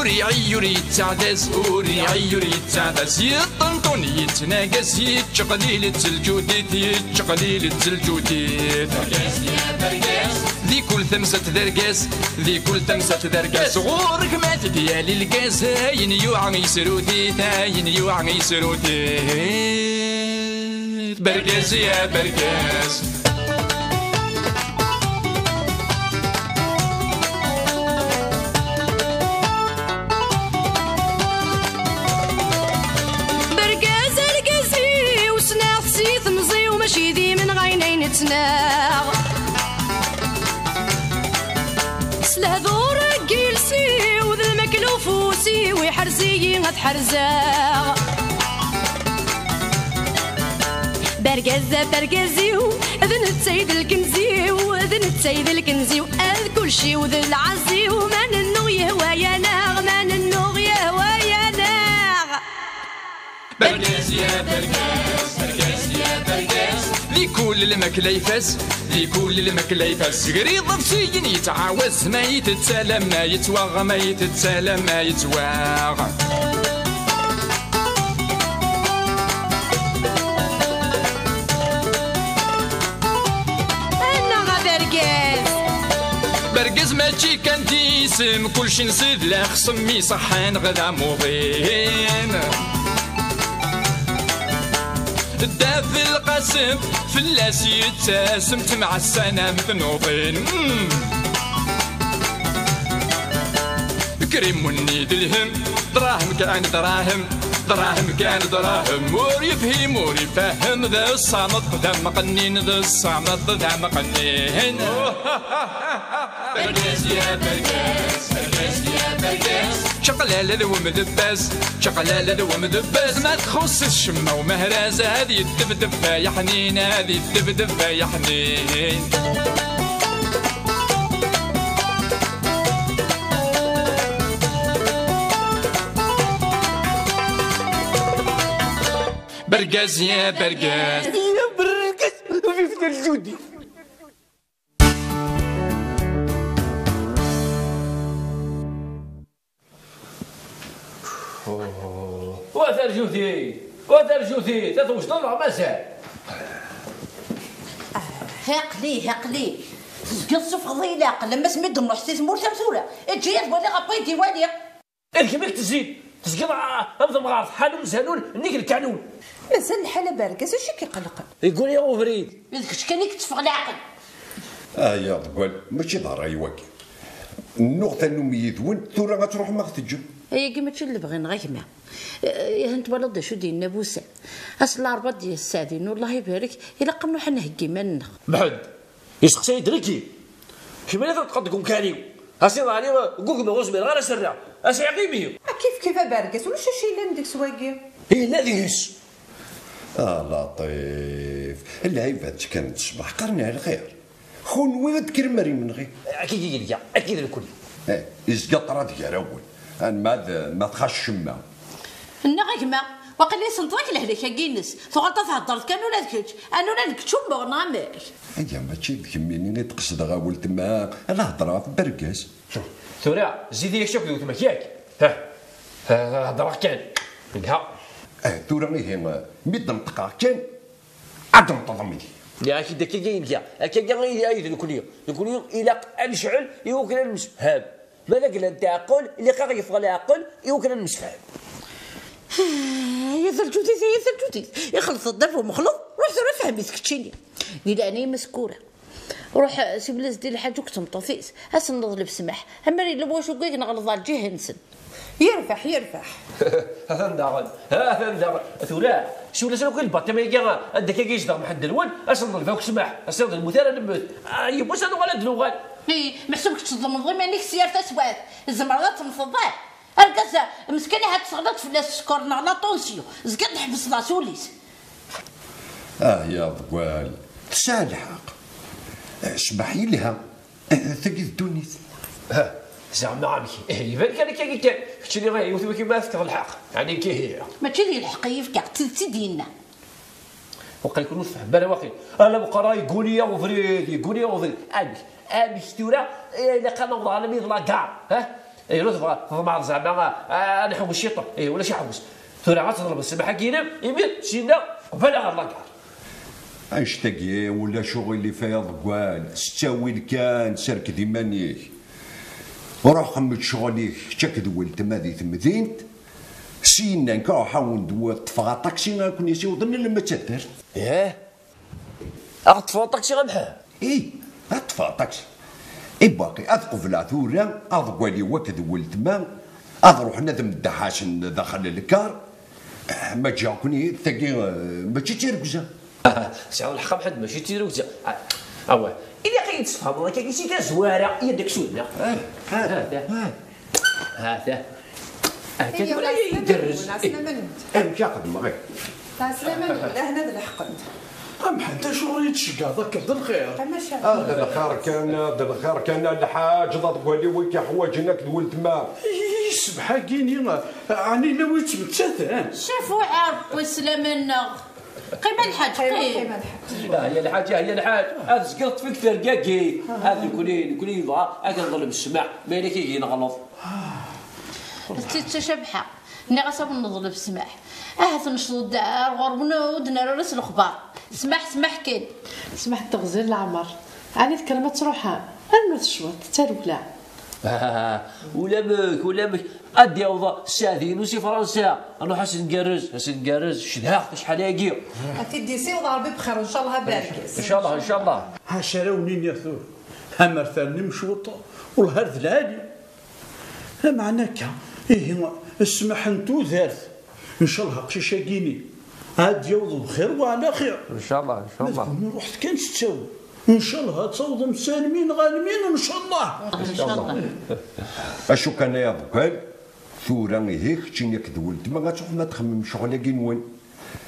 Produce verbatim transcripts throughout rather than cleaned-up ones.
Ur iɛi ur yettaɛdaz, ur iɛi ur yettaɛdaz, yeṭṭenṭun yettnagas, yettqelil-itt lǧudit, yettqelil-itt lǧudit. Di kul tamsalt d argaz, di kul tamsalt d argaz, ɣur-k ma t-id-yali lgaz, ayen yuɛa yesrut-it, ayen yuɛa yesrut-it. Bergaz ya bergaz. Bergaz argaz-iw, ssneɣ-t si temẓi-w, mačči d imenɣayen ay nettnaɣ. S lehdur n yiles-iw d lmakla ufus-iw, iḥrez-iyi ad ḥerzeɣ. Bergaz, bergaz-iw, d netta i d lkenz-iw, d netta i d lkenz-iw, ad kulci-w d lɛaz-iw, ma nennuɣ yehwa-yaneɣ, ma nennuɣ yehwa-yaneɣ. Bergaz ya bergaz, bergaz ya bergaz. Di kul lmakla ifaz, di kul lmakla ifaz. Sger iḍebsiyen yettɛawaz, ma yettett alamma yettwaɣ, ma yettett alamma yettwaɣ. Annaɣ a bergaz! Bergaz mačči kan d isem, kulci nsid la xsem iṣeḥḥan ɣ d amuḍin. Dda Belqasem fell-as yettasem, temɛassan am tnuḍin. Mm. Krim wenni d lhem, dṛahem kan dṛahem, dṛahem kan dṛahem. Ur yefhim, ur ifehhem, d ṣṣameṭ d ameqqnin, d ṣṣameṭ d ameqqnin. Bergaz ya bergaz, bergaz ya bergaz. Čaqlala d wemdebbaz, čaqlala d wemdebbaz. Ma txuṣṣ-it ccemma umehraz, ad yeddebdeb ay aḥnin, ad yeddebdeb ay aḥnin. Bergaz ya bergaz. Ya bergaz, vive le Judi. Wa tarjuti! Wa tarjuti! Ta twejdeḍ neɣ mazal? Aql-i, aql-i. Tezgiḍ tessufɣeḍ-iyi leɛqel, am asmi d-nruḥ si tmurt am tura. Eǧǧ-iyi ad waliɣ apa i d-iwali. D kemm i k-tezzin. Tezgiḍ, ah, am temɣart, ḥanun zanun, nnig lkanun. Mazal lḥal a bergaz, acu i k-iqelqen? Yegguni ubrid. D kečč kan i yetteffeɣ leɛqel. Ay aḍeggal, mačči d ṛṛay wagi. Nnuɣ tannumi yid-wen, tura ad truḥem ad ɣ-teǧǧem. Ayagi mačči d lebɣi-nneɣ a gma. Eh, ihi twalaḍ d acu d-yenna Busan? Ass n larebɛa d-yesseɛdin, wellah ibarek, ilaq ad nruḥ ad nheggi iman-nneɣ. Mḥend, yesteqsa-yi-d nekki. Kemmini tenṭqeḍ deg umkan-iw. Asiḍ ɛni n wugma ur zmireɣ ara ad s-rreɣ. A sɛiɣ imi. Kif kif a bergaz, ulac acu yellan deg-s wagi. Yella deg-s. A Laṭif, lɛibad ttekkren-d ṣṣbeḥ, qqaren ar lxir. Kunwi ad d-tekrem ar imenɣi. Akka i yelga, akka i d nekkni. Eh, izga ṭṭrad gar-awen. Anma d, ma txac ccemma. Nniɣ a gma, waqila isenṭeḍ-ak lehlak-agi-ines. Tuɣaleḍ ad theddreḍ kan ula d kečč. Anula d kečč ummuɣ neɣ amek? Aya mačči d kemmini i d-qesdeɣ a weltma, ad hedreɣ ɣef bergaz. Tura, zid-iyi-ak akk d weltma-k, yak? Ha, ha, hedreɣ kan. Telha. Eh, tura ihi, mi d-neṭqeɣ kan, ad d-neṭṭeḍ mini. Nniɣ-ak-id akka i nga, akka i, ay d nekkni. Nekkni ilaq ad necɛel i wakken ad nemsefham. Ma d agla n teɛqel, ilaq aɣ-yeffeɣ leɛqel i wakken ad nemsefham. Ay a tarǧudit, ay a tarǧudit. Ixleḍ-d ddaf umexluḍ, ruḥ tura fhem-it keččini. Di leɛnaya-m a Sekkura. Ruḥ, eh, siwel-as-d i lḥaǧ akked tmeṭṭut-is, ad sen-neḍleb ssmaḥ. Amer yella wacu deg akken ɣelḍeɣ lǧiha-nsen. Yerbeḥ, yerbeḥ. Atan daɣen, ha, atan daɣen. Tura, siwel-as akk i lbaṭima-agi, anda akka yezdeɣ Mḥend-nwen, ad sen-neḍleb akk ssmaḥ. Ass-a ur nemmut ara nemmet. Ah, yiwwas ad nuɣal ad d-nuɣal. Ih, meḥsub kečč tḍelmeḍ iman-ik s yir taswiɛt. Tzemreḍ ad temmteḍ, ah. Argaz, meskin, ahat teɣliḍ fell-as sskeṛ neɣ la tension. Zgiɣ d-ḥbes laṣul-is. Ah, ya ḍeggal, tesɛa lḥeqq. Eh, ccbaḥ yelha. Eh, tagi d ddunit. Ha, zeɛma amek? Eh, iban kan akka kan. Keččini, eh, yiwet wiki ma tefkeḍ lḥeqq. Ɛni nekk ihi? Mačči d lḥeqq i yefka, d tidet i d-yenna. Waqil kun ur tfehmem ara waqil. Ala meqqar yegguni-yaɣ ubrid, yegguni-yaɣ ubrid. Amek? Amek tura? Eh, ilaq ad naweḍ almi d la gare, ha? Ihi, ur tebɣa, tḍemɛeḍ zeɛma, a, a, ad nḥewwes ciṭuḥ? Ihi, ulac aḥewwes. Tura ad teḍleḍ ssmaḥ-agi-inem, imir, syenna, qbel ad ɣer lagar. Annect-agi ulac uɣilif ay aḍeggal, s ttawil kan, serked iman-ik. Ruḥ xemmem ccɣel-ik, kečč akked weltma di temdint. Syenna nekk ruḥ awen-d-, ṭṭfeɣ aṭaksi ad ken-yessiwḍen alamma d taddart. Ih? Ad ṭṭfeɣ aṭaksi a Mḥend? Ih, ad ṭṭfeɣ aṭaksi. I baqi ad qebleɣ tura aḍeggal-iw akked weltma ad ruḥen ad mdeḥḥasen daxel lkar. Ma ǧǧiɣ-ken-id tagi, eh, mačči d tirgza. Tesɛiḍ lḥeqq a Mḥend, mačči d tirgza. Ah, awah. Ilaq ad yi-d-tesfehmeḍ akka si tazwara, i ad ak-sudneɣ. Ah, ah, ah. Ha-t-a. Ha-t-a. Akka tura ay igerrez. Amek a xedmeɣ? Ɛeslama-nwen, ahna d leḥqen. A Mḥend, acuɣer i yi-d-tceggɛeḍ akka d lxir? Ah, d lxir kan, d lxir kan, a lḥaǧ, d aḍeggal-iw i k-iḥwaǧen akked weltma. I ssbeḥ-agi-ni, ɛni la wi ttmettaten? Cafuɛ Ṛebbi, slama-nneɣ. Qqim a lḥaǧ, qqim, qqim. Qqim a lḥaǧ. Ah, ya lḥaǧ, ah, ya lḥaǧ. Ad tezgiḍ tfik tergagi. Ad nekni, nekni yebɣa ad neḍleb ssmaḥ. Ma yella kigi neɣleḍ. D tidet a Cabḥa. Nniɣ-as a wen-neḍleb ssmaḥ. Ahat necḍeḍ-d ar ɣur-wen ur d-nerra ara s lexbar. Ssmaḥ, ssmaḥ kan. Ssmaḥ d teɣzi n leɛmer. Ɛni tekkrem ad truḥem? Rnut cwiṭ, d tarewla. Ah, ulamek, ulamek. Ad d-yaweḍ Sseɛdi-inu si Fransa. Ad nruḥ ad s-ngerrez, ad s-ngerrez. Cedhaɣ-t acḥal-agi. Ad t-id-yessiweḍ Ṛebbi bxir, ncallah, a Bergez. Ncallah, ncallah. Acu ara wen-iniɣ tura? Amer ternim cwiṭ, wellah ar d lɛali. Lameɛna akka, ihi, ssmaḥ n tudert. Ncallah aqcic-agi-ni ad d-yaweḍ bxir wa ɛla xir. Ncallah, ncallah. Ma d kunwi ruḥet kan s ttawil. Ncallah ad tawḍem s almi neɣ almi, ncallah. Ncallah. Acu kan ay aḍeggal, tura ihi keččini akked weltma ad truḥem ad txemmem ccɣel-agi-nwen.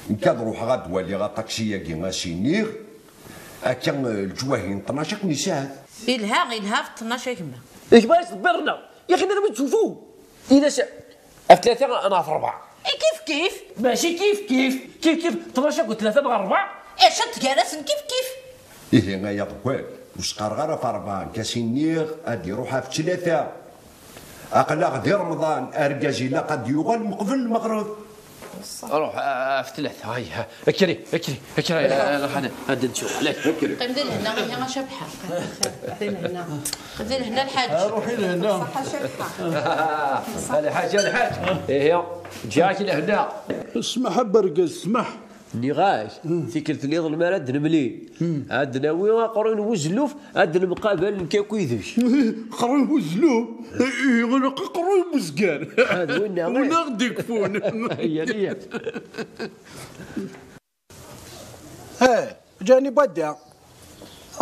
Nekk ad ruḥeɣ ad waliɣ aṭaksi-agi, a s-iniɣ. Akka, eh, leǧwahi n tnac ad ken-isɛed. Ilha, ilha ɣef tnac a gma. Gma yettḍebbir-nneɣ, yaxi nella mi ttufu. Ini-as ɣef tlata neɣ ɣef rebɛa. I kif kif. Mačči kif kif. Kif kif, tnac akked tlata neɣ rebɛa. Acu tgar-asen kif kif. Ihi ay aḍeggal, ur s-qqareɣ ara ɣef rebɛa, nekk a s-iniɣ ad iruḥ ɣef tlata. Aql-aɣ di Remḍan, argaz ilaq ad d-yuɣal meqbel lmeɣreb. Ruḥ, ah, ɣef tlata, hay, ha. Akri, akri, akri, ah, ah, ah, ad nsuɣ, lak. Qqim di lehna, ihi a Cabḥa. Qqim di lehna. Qqim di lehna, lḥaǧ. Ah, ruḥi lehna. Ṣaḥa Cabḥa. Ah, lḥaǧ, lḥaǧ. Ihi, ǧǧiɣ-ak lehna. Smaḥ a bergaz, smaḥ. Nniɣ-ak, tikkelt nniḍen mi ara d-nemlil, ad d-nawi aqerruy n wezluf, ad d-nemqabal nekk akked-k. Aqerruy n wezluf? Ihi, ilaq aqerruy n wezger. Ad winna, win eh. Aɣ-d-ikfun. Yya, yya. Eh, ǧani badda.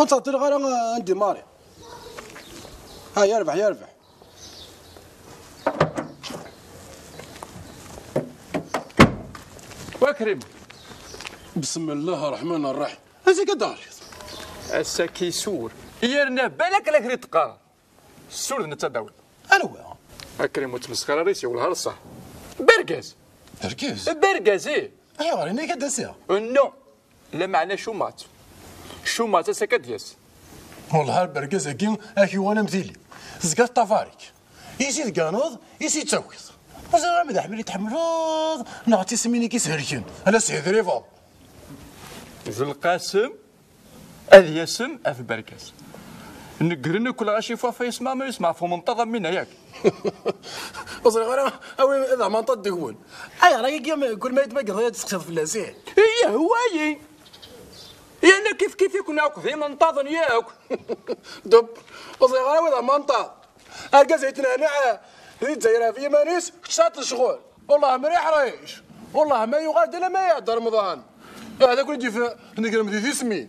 Ur ttɛeṭṭileɣ ara, eh, ad ndimari. Ha, yerbeḥ, yerbeḥ. Wakrim. Bismillah ṛṛeḥman ṛṛaḥim. Azik ad d-ɣriḍ. Ass-agi sur. Yerna balak la kri teqqar. Sur d netta d-tawiḍ. Anwa? Akrim ur ttmesxir ara yes-i, wellah ar ṣṣeḥ. Bergaz. Bergaz? Bergaz, ih. Ayɣer, ini-ak ad d-asiɣ? No. Lameɛna Cumatt. Cumatt ass-agi ad d-yas. Wellah ar bergaz-agi ad k-yuɣal am tili. Tezga teṭṭafar-ik. Is i tganeḍ, is i d-takiḍ. Ur ẓriɣ ara ma d aḥmel i tḥemmleḍ, neɣ d tismin i k-ishelken. Ala s-hidribeḍ. D lqasem ad yasem af bergaz. Negren akk lɣaci f wafay isma ma yesmeɛ f umenṭaḍ am winna yak. Ur ẓriɣ ara awi d amanṭaḍ deg-wen. Ayɣer ayagi kul ma yetmagreḍ ad testeqsiḍ fell-as, ih? Yehwa-yi. Yerna kif kif-iken akk d imenṭaḍen yakk. Deb, ur ẓriɣ ara awi d amanṭaḍ. Argaz yettnehniɛ di Lezzayer ɣef yiman-is, kečč tesɛiḍ ccɣel. Wellah mriḥ ric. Wellah ma yuɣal-d alamma iɛedda Remḍan. Ah, d akken i d-yif-, negrem di tismin.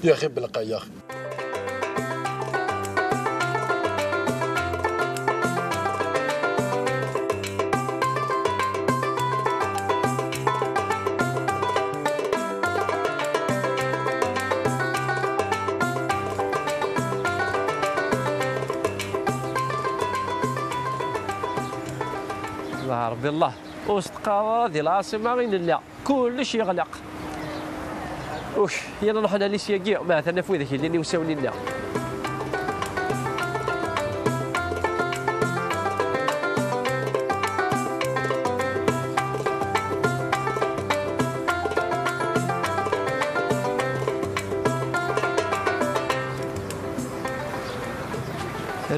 Yaxi belqa, yaxi. Allah Rebbi, Allah. Ur s-teqqareḍ ara di lɛaṣima i nella. Kullec yeɣleq. Uk, yal nruḥ nali syagi, ma atan af widak yellin iwsawen-inna.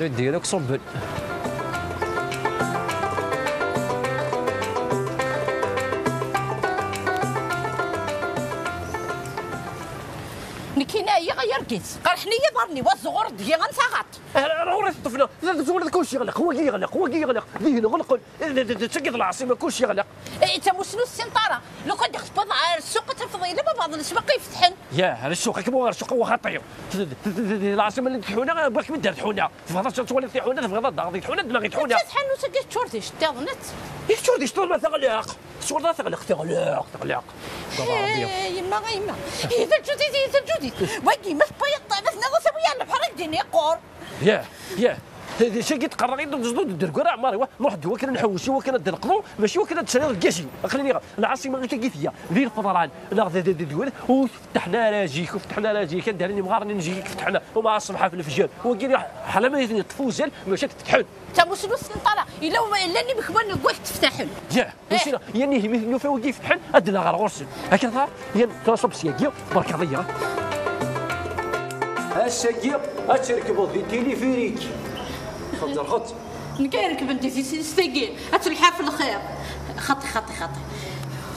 Diri akk ṣubben. Nekkini ɛyiɣ ay argaz, qerḥen-iyi iḍarren-iw, ad ẓɣur deg-i am taɣaṭ. Ɣur-i teṭṭef-na, d ẓɣur d kulci yeɣleq, wagi yeɣleq, wagi yeɣleq, dihin ɣelqen, d tagi d lɛaṣima kulci yeɣleq. Eh, d tamusnut sin ṭara, lukan d-ixeṭṭeb ar ssuq ad tafeḍ yella baba d leswaq ifetḥen. Yah, ar ssuq, akken ar ssuq, wa xaṭi. Lɛaṣima li d-tḥuna, bɣiɣ-kem-id ar tḥuna. Tebɣiḍ ad twaliḍ tiḥuna, tebɣiḍ ad d-taɣeḍ tiḥuna, neɣ i tḥuna. Tečča tḥanut-agi teččur d iceṭṭiḍen. Teččur d iceṭṭiḍen, ma teɣleq. Tecwal teɣleq, teɣleq, teɣleq. Eh, yemma, a yemma. Ihi d aǧudit, ihi d aǧudit. Wagi, ma tewwiḍ, ma tenniḍ-as awi-yaɣ lebḥer, ad k-d-ini yeqqur. Yah, yah. Tagi tqerreɣ-iyi-d ur d-dergu ara ɛmar, iwa. Nruḥ-d wakken ad nḥewwes, i wakken ad d-neqḍu, mačči wakken ad d-taliḍ lgaz-iw. Aql-i lɛaṣima akka i tga. Di lfeḍran, neɣ d, d, d, d, ur tfetḥen ara zik, ur fetḥen ara zik, anda llan yimɣaren n zik i fetḥen, ومع الصبح في الفجر. Wagi ḥala ma yeṭṭef uzal, mačči ad t-fetḥen. Tamusnut n ṭala, yella llan imekwan n wakk teftaḥen. Yah, eh. Mačči, yani, mi nufa wagi yefetḥen, ad d-naɣ ɣer ɣur-sen. Akka ḍar, yan, tura ṣubb syagi, berkaḍ-iyi. Ass-agi, ad trekbeḍ di téléphérique. Xeẓẓer, xeẓẓer. Nekk ay rekben di tisist-agi, ad telḥa f lxir. Xaṭi, xaṭi, xaṭi.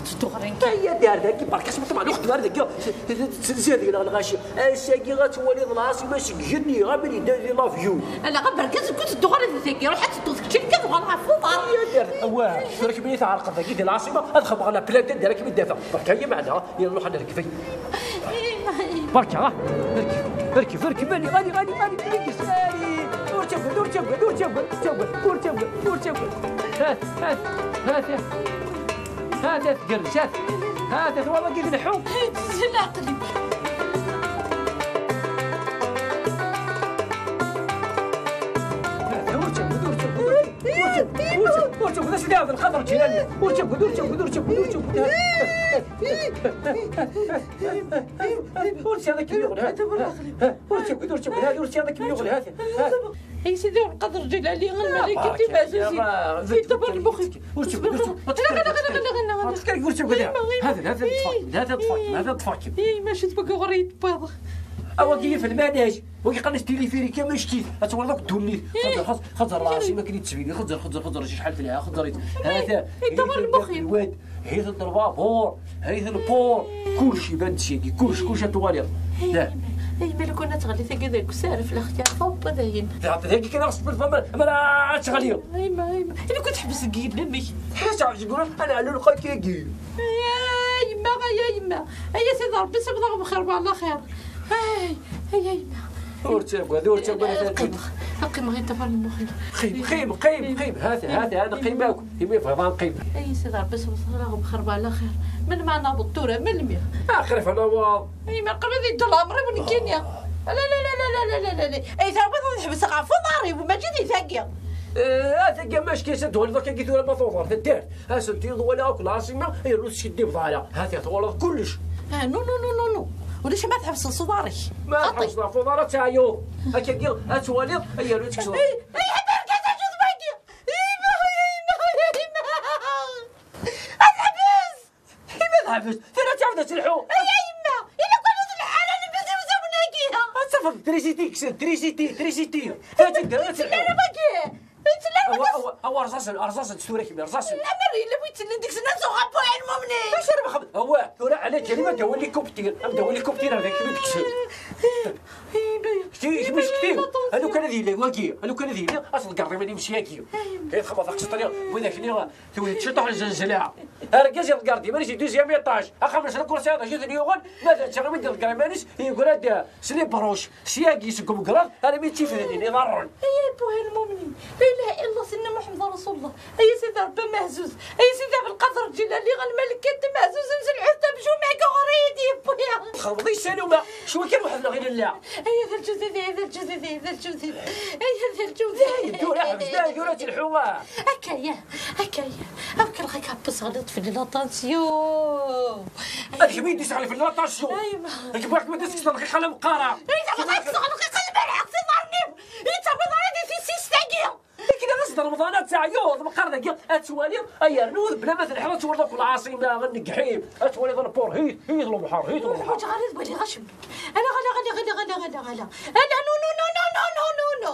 Tedduɣ ɣer nekk. Ay, ad ar dagi, berka-s ma tebɣa lweqt ar dagi. Tettezzi deg-neɣ lɣaci. Ass-agi ad twaliḍ lɛaṣima seg igenni, am yedda di l'avion. Ala, ɣa berka-s, kku tedduɣ ɣer dagi, ruḥ ad tedduḍ kečč, nekk ad uɣaleɣ ɣef uḍar. Ay, ad ar, awah, tura kemmini tɛerqeḍ dagi di lɛaṣima, ad xedmeɣ la plainte, ad d-ara kem-id-afeɣ. Berka-yi meɛna, yella ruḥ ad nerkeb. Berka, ah. Rkeb, rkeb, rkeb, ali, ali, ali, ali, ali, ali. Ur ttagad, ur ttagad, ur ttagad, ur ttagad, ur ttagad, ur ttagad. Hat, hat, hat, hat. Hat, hat, gerrec, hat. Hat, hat, twalaḍ-agi d leḥḥu? Tezzi leɛqel-iw. Hat, ur ttagad, ur ttagad, ur ttagad, ur ttagad, ur ttagad, a Sidi Ɛebdelqader Ǧilani. Ur ttagad, ur ttagad, ur ttagad, ur ttagad. Ur tesɛiḍ akken yuɣen, ha? Ur ttagad, ur ttagad, ha, ur tesɛiḍ akken yuɣen, ha? Ay Sidi Ɛebdelqader Ǧilani, lmalayek timeɛzuzin. Yeddaber lmux-iw. Ur ttagad, ur ttagad. Ur ttagad, ur ttagad. Hada, hada, ṭṭfak, hada, ṭṭfak, hada, ṭṭfak. Ay, mačči d wagi ɣur-i yewwiḍ. Awagi yif lmanaj. Wagi qqaren-as tilifirika, mačči d kif. Ad twaliḍ akk ddunit. Xeẓẓer, xeẓẓer, xeẓẓer lɛaṣima akken i d-tettbini. Xeẓẓer, xeẓẓer, xeẓẓer, acḥal telha. Xeẓẓer-itt. Ha-t-a, yeddaber lmux-iw. Lwad, ha-t-a lbabuṛ, ha-t-a lpur. Kullec iban-d syagi, kullec, kullec ad twaliḍ. Ay, da. Ay, ma lukan ad teɣli tagi deg usaref, la xyar, hop, dayen. Da, dagi kan ad ɣ-tesbelbeḍ, ma, ma ad teɣli. Ay, ma, ay, ma. Imi kent teḥbes deg yigenni-nnek. Ḥaca, yeggra, ana ɛlu lqak-agi. Ay, yemma, ay, yemma. Ay, a Sidi Ṛebbi, sibḍ-aɣ bxir wa ɛla xir. Ay, ay, ay, yemma. Ur ttagad, ur ttagad, a Qqimeɣ, qqimeɣ i ṭṭabal n muxi. Qim, qim, qim, qim. Hat, hat, hat, qim akk. Imi bɣiḍ ad nqim. Ay, a Sidi Ṛebbi, sibḍ-aɣ bxir wa ɛla xir. Melmi ad naweḍ tura, melmi? Aqrib ad naweḍ. Ay, ma qrib ad yeddu leɛmer-iw nekkini. La, la, la. Ay, tawiḍ ad ḥebseɣ ɣef uḍar-iw, mačči di tagi. Eh, a tagi, ma cki, ad d-waliḍ akka tura ma tuḍar taddart. Asentel walaɣ akk lɛaṣima, yernu teskiddibeḍ ara. Ha-t-a twalaḍ kullec. Ah, non, non, non, non, non. Ulac ma tḥebseḍ s uḍar-ik. Ma tḥebseḍ ɣef uḍar ad teɛyuḍ. Akkagi ad twaliḍ, ay yernu ad tekkseḍ. Ay, ay, ḥader, ḥader, ḥader, ḥader, ḥader. Ad teḥbes! Imi ad teḥbes, tura ad tɛawed ad telḥu. Ay, a yemma, ila kan ad telḥu ara lbaz iwzawen-agi. Ad tafeḍ trisiti kksen, trisiti, trisiti. Ad tedder, ad telḥu. Ur yettell ara wagi. Ur yettell ara wagi. Awa, awa, awa, rẓasen, rẓasen, tura kemm, rẓasen. Lemmer yella wi yettellen deg-sen, ad tuɣ ɣef wayen mumnin. Acu ara nxeddem? Awa, tura ɛla ǧal-im ad d-awi likuptir, ad d-awi likuptir, ad ak-t-id-kksen. Kti, kti, kti. Anu kan ad yili wagi, anu kan ad yili, ad tḍeggreḍ iman-im syagi. Ay, txemmeḍ aqsiṭ-nni, win akni, tewwet ciṭuḥ n zenzla. Argaz iḍegger-d iman-is di deuxième étage. Axxam-nsen akk ur sɛiɣ d acu i ten-yuɣen, ma d netta i d-iḍegger iman-is, yeggra-d s les broches, syagi seg umegraḍ armi d tifednin iḍarren. Ay, a Buha lmumnin, la ilaha illa Sidna Muḥemmed Rasulullah. Ay, a Sidi Ṛebbi amehzuz, ay, a Sidi Ɛebdelqader Ǧilani, a lmalik amehzuz, amzelḥut amjum, agi ɣur-i yid-i yewwi. Txedmeḍ-iyi ssaluma, cwi kan weḥd-neɣ i nella. Ay, a d lǧudid, ay, a d lǧudid, ay, a d lǧudid, ay, a d lǧudid. Dayen, tura ḥbes, dayen, tura telḥu, ah. Akka ya, akka ya. Am kan ɣak ɛebbes ɣliḍ fell-i la tension. Ad kemm i d-isɣel fell-i la tension. Ay, ma. Nekk bɣiɣ-kem ad tekkseḍ lxiqa la meqqareɣ. Ay, tama ad tekkseḍ lxiqa lmelḥ s iḍarren-iw. Ay, tama ara di tissist-agi. Akken ad as-d Remḍan ad teɛyuḍ, meqqar dagi ad twaliḍ, ay rnu d bla ma telḥiḍ ad twaliḍ akk lɛaṣima, nneggḥi, ad twaliḍ lpur, hit, hit lebḥer, hit lebḥer. Ur ḥwaǧeɣ ara ad waliɣ acemma. Ala, ala, ala. Ala, no, no, no, no, no, no, no.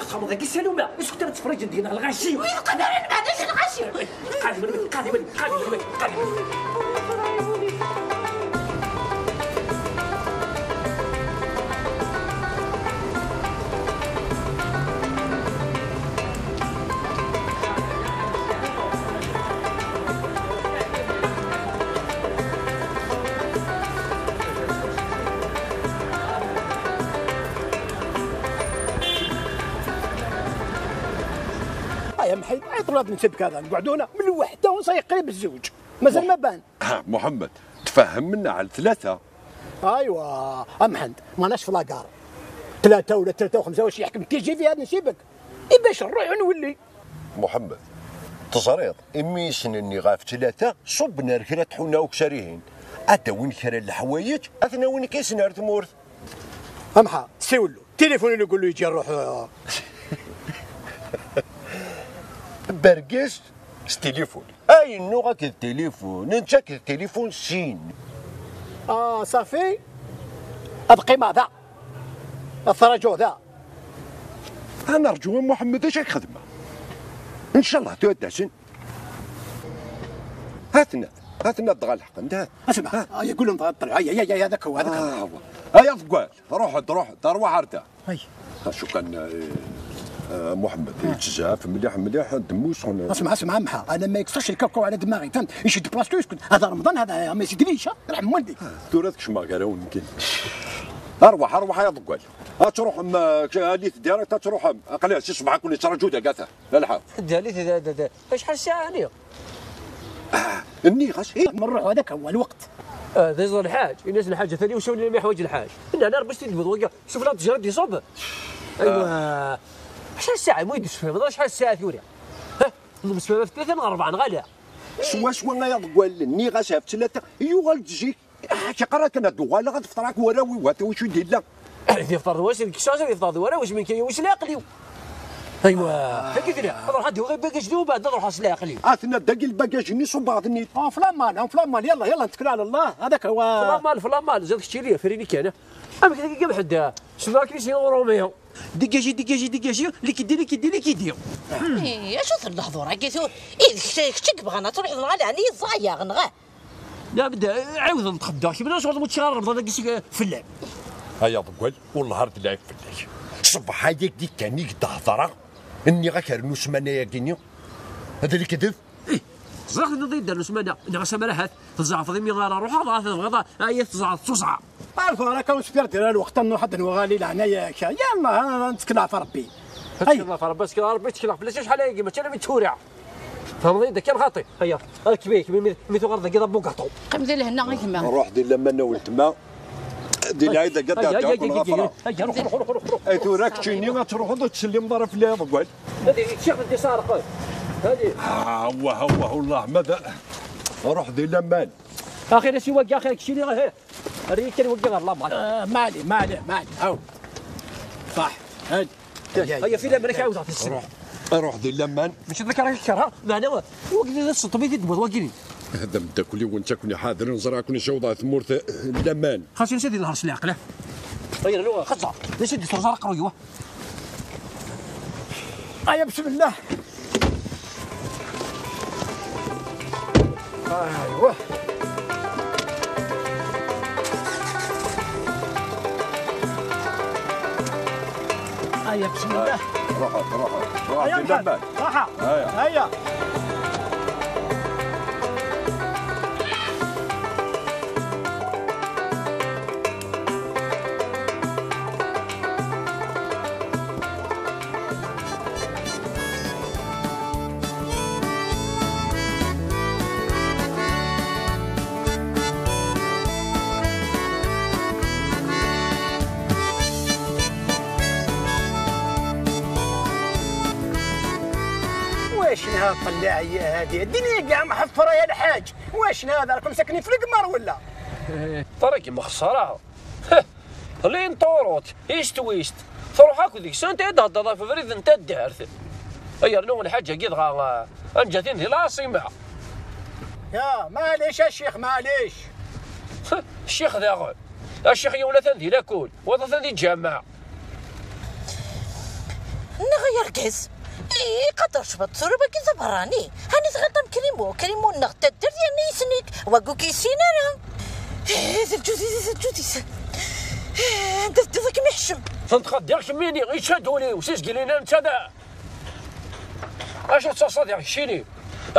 Axxam-agi s aluma, isuktar ttferriǧen deg-neɣ lɣaci. Ur yi-tqadaren, meɛna lɣaci. Qadimen, qadimen, qadimen, qadimen. Ay, amḥid, ay, ṭlab n sebkada, nqeɛduna, من الوحدة ونصاي قريب الزوج. مازال ما بان. ها، محمد، تفاهمنا على ثلاثة. ايوا، امحند، ماناش في لاكار. ثلاثة ولا ثلاثة وخمسة، واش يحكم كي يجي في هذا نسيبك؟ إي باش نروح ونولي. محمد، تزريض، إمي يسنني غاف ثلاثة، صبنا ركرة حونا وكسريهن. أدوين كرا الحوايج، أثناوين كيسنا رثمورث. امحا، سيولو، تليفون اللي يقول له يجي نروح، آه. برقس، ستيليفون. أي نوع كذا تليفون؟ ننشا كذا تليفون سين. آه، صافي. أبقي مع ذا. الثرجو ذا. أنا أرجو محمد، إيش الخدمة؟ إن شاء الله تودسن. هاتنا، هاتنا الضغا الحق، انت. اسمع، ها. آه، يقول لهم طلع، هيا، هيا، هيا، هذاك هو، هذاك هو. آه، هو. هيا، ضقال، روح، روح، دار واحد. هاي. ها، شو كان، آه، آه، محمد، آه. يتزاف مليح، مليح، دمو سخن. اسمع، اسمع، امحا، أنا ما يقصرش الكاوكاو على دماغي، فهمت؟ يشد بلاصتو يسكت. هذا رمضان، هذا ما يزيدليش، ها؟ يرحم والدي. آه، دورتك شما غير هون كاين. أرواح، أرواح يا ضقال. أتروح أم، آه، ك-، أليث ديريكت، أتروح أم. أقلع سي صبعك وني ترجو دقاته. لا، لا، حاضر. دالي، دا، دا، دا. شحال الساعة هاني؟ آه، النيغاس، إيه. من الروح هذاك هو الوقت. آه، ذي ظل الحاج، الناس الحاجة ثاني وشو اللي ما يحوج الحاج. إن أنا ربي سيدي الوضوء، شوف لا تجرب دي صوب. أيوة. شحال الساعة؟ مو يدوس فيها، ما شحال الساعة ثوريا. ها؟ نضرب سبابة في ثلاثة، نضرب أربعة، نغاليها. سوا، سوا، يا ضقال، النيغاس في ثلاثة، يوغال تجيك. آه، كي قرا كان دوغالا غتفطر راك وراوي، وات واش يدير لا؟ هذه فطر واش الكساس، هذه فطر وراوي، واش من كاين واش لا عقلي. ايوا، هكا كده، نروح عندي غير باكاج ديال، ومن بعد نروح اصل عقلي. اثنا داك الباكاج ني صوب بعض النيت. اه، في لامان، اه، في لامان، يلا، يلا، نتكل على الله، هذاك هو. في لامان، في لامان، زاد كشي ليه، فريني كان. اما كده كيف حد، شنو راك نسي روميو؟ ديجاجي، ديجاجي، ديجاجي، ليكيدي، ليكيدي، ليكيدي. ايه، اش هذا الهضور هاكي تو؟ ايه، كشي، كشي بغانا تروح نغالي عليه زايا، نغاه. Nniɣ-am-d, ɛiwed ad txeddeɣ, kemm d acu ur teččiḍ ara Remḍan-agi seg fell-am. Ay aḍeggal, wellah ar d lɛib fell-ak. Ṣṣbeḥ-agi kan i k-d-hedreɣ, nniɣ-ak rnu ssmana-agi-nni. D lekdeb. Ih, ẓriɣ tenniḍ-iyi-d rnu ssmana, nniɣ-as amar ahat tzeɛfeḍ imi ara ruḥeɣ, dɣa tebɣiḍ ad iyi-tzeɛfeḍ s uẓar. Ar tura kan uspir dira lweqt ad nruḥ ad nuɣal i leɛnaya-k. Yalla, ad nettkel ɣef Rebbi. Ad tettkel ɣef Rebbi, ad tettkel ɣef Rebbi, tteklaɣ fell-as acḥal ayagi, mačči alammi d tura. Tfehmeḍ-iyi-d kan xaṭi. Aya, ad kbik, mi, mi, mi tuɣaleḍ dagi d abugaṭu. Qqim di lehna a gma. Ruḥ di laman a weltma. Di lɛid-agi ad Aya, aya, d-ɛeddiɣ aya, aya, aya, ruḥ, ruḥ, ruḥ, ruḥ, ruḥ. Ay tura keččini ad truḥeḍ ur ttsellimeḍ ara fell-i a aḍeggal. Ad iliɣ ččiɣ di sɛerqen. Hadi. Ah, wah, wah, wallah, ma da. Ruḥ di laman. Axir a si wagi, axir keččini, eh. Err-iyi kan wagi ɣer laman. Ah, mali, mali, mali. Aw. Ṣaḥ. Hadi. Aya, fi laman, ad k-ɛawdeɣ tissin. Ruḥ. Ruḥ di laman. Mačči d nekk ara k-kerheɣ, meɛna wagi d tseṭṭem i t-id-tewwiḍ wagi-nni. Hada ameddakel-iw netta ken-iḥadren, ẓriɣ ken-icawweḍ ɣer tmurt n laman. Xas ini ad inehṛ s leɛqel, ah. Ay rnu, xeẓẓer. D acu i d-turẓar aqerruy-iw, ah? Aya, bismillah. Aywa. Aya, bismillah. Ruḥ, ruḥ, ruḥ. Aya, di laman. Raḥa. Aya. Aya. واش نهار طلع يا هادي الدنيا كاع محفرة يا الحاج. واش نهار راكم ساكنين في القمر ولا؟ طريق مخسرة. لين طوروت، ايست ويست. تروح اكو ديك سنت ايه تهدر في بريد انت الدهرت. اي رنو الحاجة قيد غا. انجتين دي العاصمة. يا معليش يا شيخ، معليش. الشيخ ذا غول. الشيخ يولا ثان دي لاكول، وضع ثان دي جامع. نغير كيس. إيه، قدر شبط ثروبا كي زبراني. هاني صغير طم كريمو، كريمو نغ تدر يعني يسنيك. وقو كي سينارا. إيه، زل جوزي، زل جوزي. إيه، درت ذاك محشم. تنتقد دير كميني، يتشادوني، وسيس قلينا نتشادا. اش تصصد يا شيني؟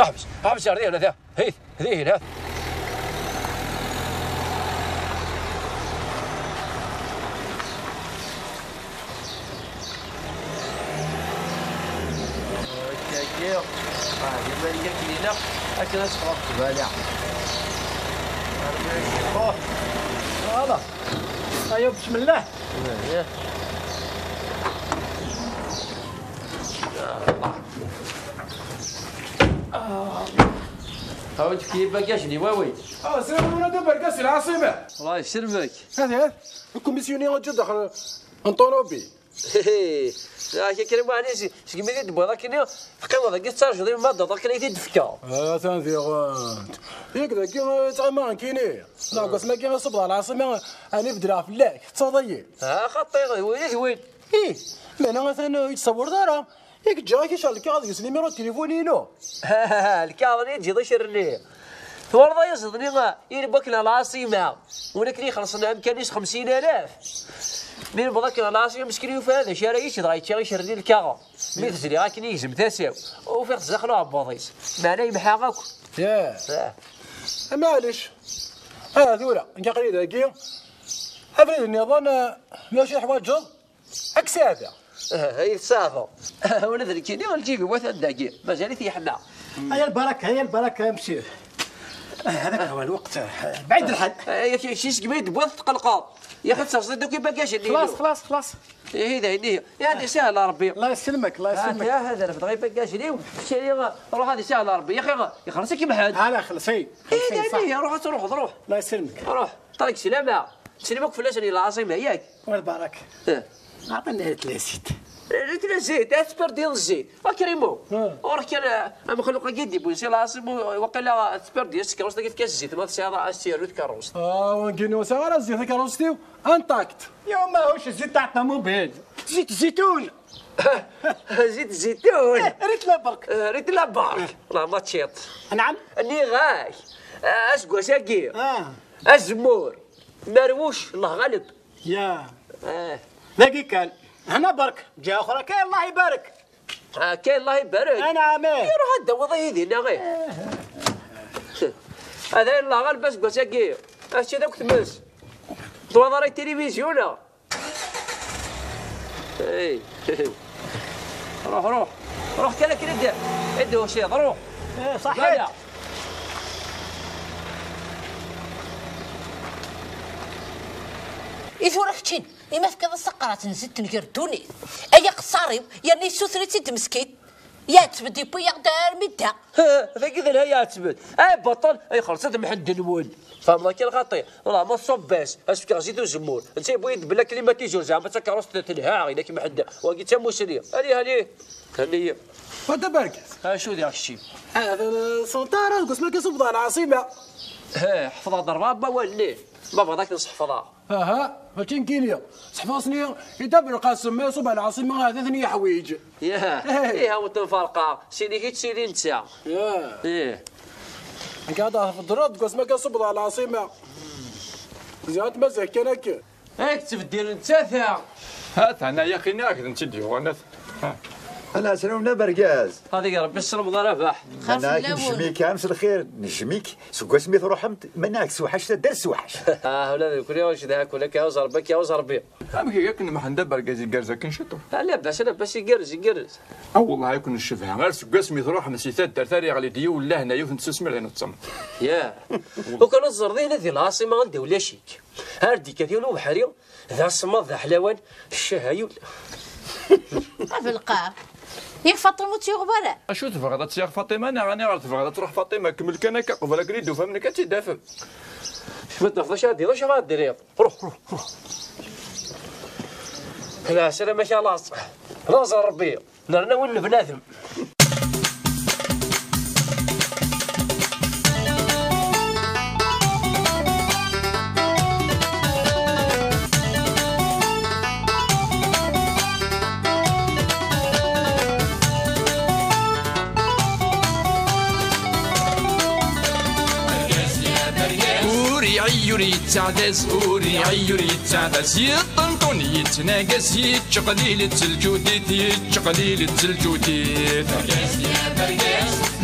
احبس، احبس يا رضي، انا ذا. هيث، هذه هنا. هكاكي. آه، يما ليا كلينا. هكا نسقط بالي. أوه. فوالا. أيوا، بسم الله. إيه. يا الله. آه. هاو تفكي باكاش لي واوي. اه، سلام ولاد بركاس العاصمة. الله يسلمك. هذا، هذا. الكوميسيوني غتجي داخل. انطونوبيل. لا، كي كريم علي سي، سي كمية دبوة، لكن تقيم هذا كي تسارج ديما ما ضد، لكن يدي دفكا. اه، تنفيغ. ياك ذاك، آه، تعمى كيني. لا، قسم كي صبر على العاصمة، انا بدرا فلاك، تصدي. اه، خطي، وين، وين؟ ايه، ما انا مثلا يتصور دارا. ياك جا كي شال كي غادي يسلي ميرو تليفونينو. الكاغني تجي ضي شرني. ثورضا يزدني غا، يلبك للعاصمة. ولكن يخلصنا أمكانيس خمسين آلاف. من بضاك للعاصمة مسكين يوفى هذا، شارع يشد غا يتشاغي شرني الكاغا. مي تزري غا كني يزم تاساو. وفي خزاق له عبوضيس. معناه يمحى غاك. ياه. آه. معليش. اه، ثورة، نكا قريب هاكي. افريد النظام، آه، ماشي حواجه. اكسافة. آه، هي السافة. ولا ذلك كيني الجيب وثان داكي. مازال يحمى. هيا البركة، هيا البركة يا مسيو. آه، هذاك هو الوقت، آه، بعيد الحال. آه، يا شي، شي سكبيد بوث تقلقة. يا أخي، تصدق دوك يبقى شي اللي خلاص، يدير. خلاص، خلاص. إيه، هذا هي. يا هذه سهلة ربي. الله يسلمك، الله ها، يسلمك. يا هذا ربي يبقى شي اليوم. شي اللي غا-، روح هذه سهلة ربي. يا أخي، غا-، يخلصك محد. أنا خلصي. إيه، خلصي، هذه صح. هي، روح، روح، روح. الله يسلمك. روح. طريق سلامة. سلمك فلاش اللي العاصمة، ياك؟ والبركة. إيه. عطيني ريت لي زيت. ريت لي زيت، اسبر ديال الزيت. وكريمو. آه. ورك كان مخلوق قد يبون سي العاصمة، وقيلا اسبر ديال السكروس، كيف كاس الزيت، ما تسعى راه اسير ويت كروس. اه، ونكينو سعر الزيت كروستيو انتاكت. يا ماهوش الزيت تاع الطوموبيل. زيت الزيتون. زيت الزيتون. إيه، ريت لا برك. آه، ريت لا برك. الله ما تشيط. نعم. اني غاي. Ah, aseggas-agi. Ah. Azemmur. Merwuc, Allah ɣaleb. Ya. Ah. Dagi kan. Hna bark. Ǧa uxra kan, Allah ibarek. Ah, kan, Allah ibarek. Anɛam, eh. Iruḥ ad d-tawiḍ yid-i, neɣ eh? Hada, Allah ɣaleb aseggas-agi. Ass-a d akk tmes. Twaḍ ara tilivizyu, neɣ? Hey. Ruḥ, ruḥ. Ruḥ kan akken i d-, i d-tusiḍ, ruḥ. Eh, ṣaḥit. Bala. I tura keččin, i ma tefkiḍ-as taqerɛet n zzit n ger ddunit, ay aqeṣṣar-iw, yerna yessuter-itt-id meskin. Yeɛteb-d, yewwi-yaɣ-d armi d da. Ha, dagi d lha yeɛteb-d. Ay baṭel, ay xelṣet Mḥend Lwel. Tfehmeḍ akken xaṭi? Wala ma ṣṣubb-as, as-fkeɣ zzit uzemmur. Netta yewwi-yi-d belli climatiseur, zeɛma d takeṛṛust telha, ilak Mḥend. Wagi d tamusni. Ali, ali. Hani. Wa d aberkas. Acu diɣ kečči? Ah, d-, d-, ṣunṭara, deg wasmi akka ṣubbeḍ ɣer lɛaṣima. He, ḥefḍeɣ-d rebɛa n wawalen-nni. Ma bɣiḍ ad k-ten-sḥefḍeɣ. Aha, mačči nekkini. Seḥfeḍ-asen i, i Dda Belqasem, ma iṣubb ɣer lɛaṣima, ad ten-yeḥwiǧ. Yah. Eh. Ih, a wen-ten-ferqeɣ. Sili kečč, sili netta. Yah. Ih. Akka ad tfeḍreḍ deg wasmi akka ṣubbeḍ ɣer lɛaṣima. Ziɣ tmaziɣt kan akka. Ay, tettbeddil nettat, ha. Ha, tɛna yaqini, ak d netta i d-yuɣen, ha. Ala, srawen abergaz. Ad ig Rebbi sselmeḍ a Rabaḥ. Xir fell-awen. Mana-k nejjem-ik am s lxir, nejjem-ik seg wasmi truḥemt, mana-k sewḥac taddart sewḥac. Ah, ula d nekkni ur cedhaɣ-ken akka, yaɛuz Rebbi, akka yaɛuz Rebbi. Amek iga-ken Mḥend abergaz igerrez akken ciṭuḥ? Ah, labas, labas, igerrez, igerrez. Ah, wellah, i ken-ncebha. Ar seg wasmi truḥem si taddart ara yeɣli-d yiwen lehna, yiwet n tsusmi ur d-nettameḍ. Yah. Ukan ad teẓreḍ, ihi di lɛaṣima anda ulac-ik. Ar d-ikkat yiwen ubeḥri, d asemmaḍ, d aḥlawan, ccah a yul. Abelqaɛ, yak Faṭima ur tt-yuɣ wara. Acu tebɣiḍ ad tt-yaɣ Faṭima, neɣ aniɣer tebɣiḍ ad truḥ Faṭima? Kemmel kan akka, qbel akken i d-tufam nekk ad tt-id-tafem. Ma d-tafeḍ acu ara d-iniḍ, acu ara d-tiniḍ? Ruḥ, ruḥ, ruḥ. Lɛeslama-k a laẓ. Laẓ n Rebbi. Nerna win n bnadem. Ur iɛi ur yettaɛdaz, ur iɛi ur yettaɛdaz. Yeṭṭenṭun yettnagas, yettqelil-itt lǧudit, yettqelil-itt lǧudit.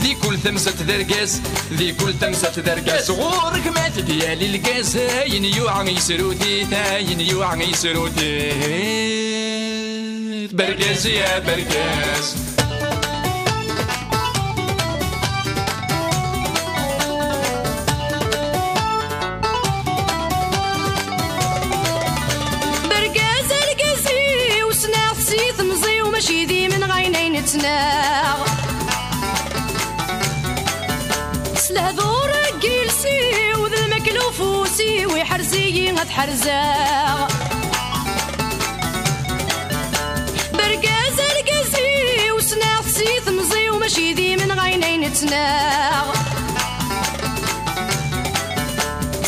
Di kul tamsalt d argaz, di kul tamsalt d argaz. Ɣur-k ma t-id-yali lgaz, ayen yuɛa yesrut-it, ayen yuɛa yesrut-it. Bergaz ya bergaz. Bergaz argaz-iw, ssneɣ-t si temẓi-w, mačči d imenɣi ayen ay nettnaɣ. S lehdur deg iles-iw, d lmakla ufus-iw, iḥrez-iyi ad ḥerzeɣ. Bergaz argaz-iw, ssneɣ-t si temẓi-w, mačči d imenɣi ayen ay nettnaɣ.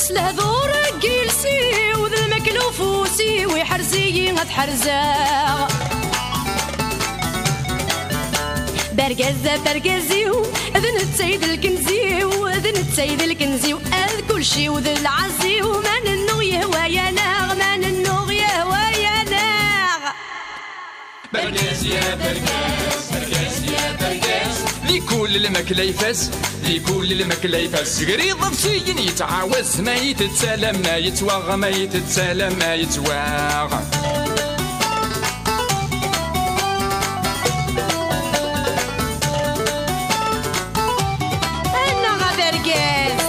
S lehdur deg iles-iw, d lmakla ufus-iw, iḥrez-iyi ad ḥerzeɣ. Bergaz a bergaz-iw, d netta i d lkenz-iw, d netta i d lkenz-iw, ad kulci-w d lɛaz-iw, ma nennuɣ yehwa-yaneɣ, ma nennuɣ yehwa-yaneɣ. Bergaz ya bergaz, bergaz ya bergaz. Di kul lmakla ifaz, di kul lmakla ifaz. Gri iḍebsiyen yettɛawaz, ma yettett alamma yettwaɣ, ma yettett alamma yettwaɣ. Annaɣ a bergaz.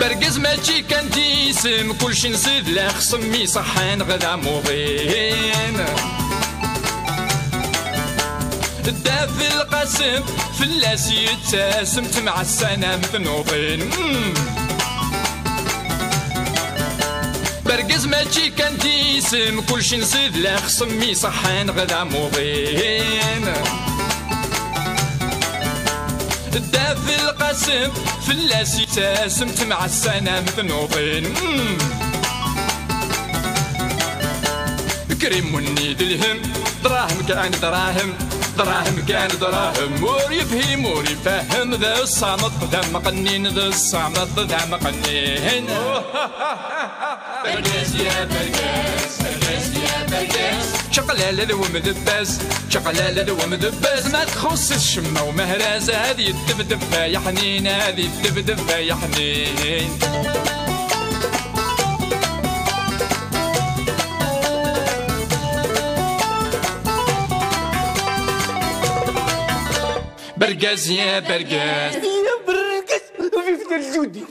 Bergaz mačči kan d isem, kulci nsid la xsem iṣeḥḥan ɣ d amuḍin. Dda Belqasem fell-as yettasem, temɛassanam tnuḍin. Mm. Bergaz mačči kan d isem, kulci nsid la xsem iṣeḥḥan ɣ d amuḍin. Dda Belqasem fell-as yettasem, temɛassanam tnuḍin. Mm. Krim wenni d lhem, dṛahem kan dṛahem. Dṛahem kan dṛahem, ur yefhim ur ifehhem, d ṣṣameṭ d ameqqnin, d ṣṣameṭ d ameqqnin. Bergaz ya bergaz, bergaz ya bergaz. Čaqlala d wemdebbaz, čaqlala d wemdebbaz. Ma txuṣṣ-it ccemma umehraz, ad yeddebdeb ay aḥnin, ad yeddebdeb ay aḥnin. Bergaz ya bergaz. Ya bergaz, vive le Judi.